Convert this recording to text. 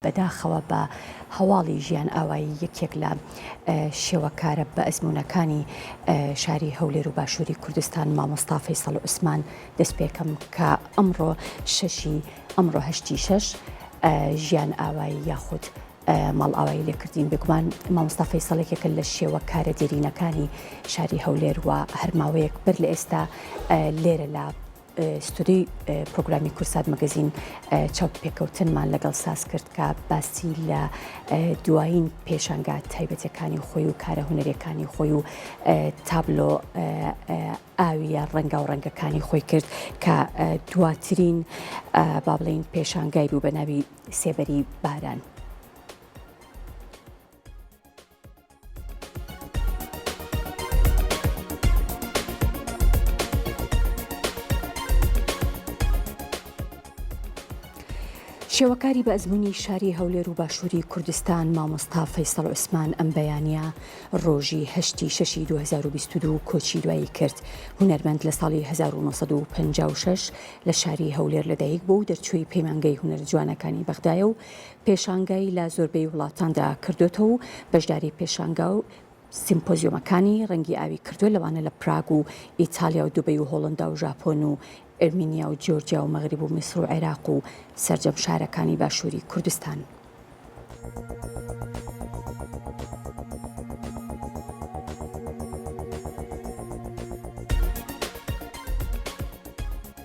بەداخەوە بە هەواڵی ژیان ئاوایی یەکێک لە شێوەکارە بە ئەزموونەکانی شاری هەولێر و باشووری کوردستان مامۆستا فەیسەڵ عوسمان دەست پێکەم کە ئەمڕۆ شەشی ئەمڕۆ هەشتی شەش ژیان ئاوایی یاخود ماڵئاوایی لێکردین بێگومان مامۆستا فەیسەڵ یەکێکە لە شێوەکارە دێرینەکانی شاری هەولێر و هەر ماوەیەک بەر لە ئێستا لێرە لە ستۆدیۆی پرۆگرامی کورسات مەگەزین چاوپێکەوتنمان لەگەڵ ساز کرد کە باسی لە دوایین پێشانگا تایبەتەکانی خۆی و کارە هونەریەکانی خۆی و تابلۆ ئاویە ڕەنگا و ڕەنگەکانی خۆی کرد کە دواترین با بڵین پێشانگای بوو بە ناوی سێبەری باران. شێوەکاری بە ئەزمموی شاری هەولێر و باشووری کوردستان مامۆستا فەیسەڵ عوسمان ئەم بەیانە ڕۆژی هەشتی شەشی 2022 کۆچی دوایی کرد هونەرمەند لە ساڵی 1956 لە شاری هەولێر لەدایک بوو و دەرچووی پەیمانگەی هونەر جوانەکانی بەغدایە و پێشانگای لە زۆربەی وڵاتاندا کردۆتەوە و بەشداری پێشانگا و سیمپۆزیۆمەکانی ڕەنگی ئاوی کردووە لەوانە لە پراگ و ئیتالیا و دوبەی و هۆڵندا و ژاپۆن و ئەرمینیا و جیۆرجیا و مەغریب و میسر و عێراق و سەرجەم شارەکانی باشووری کوردستان.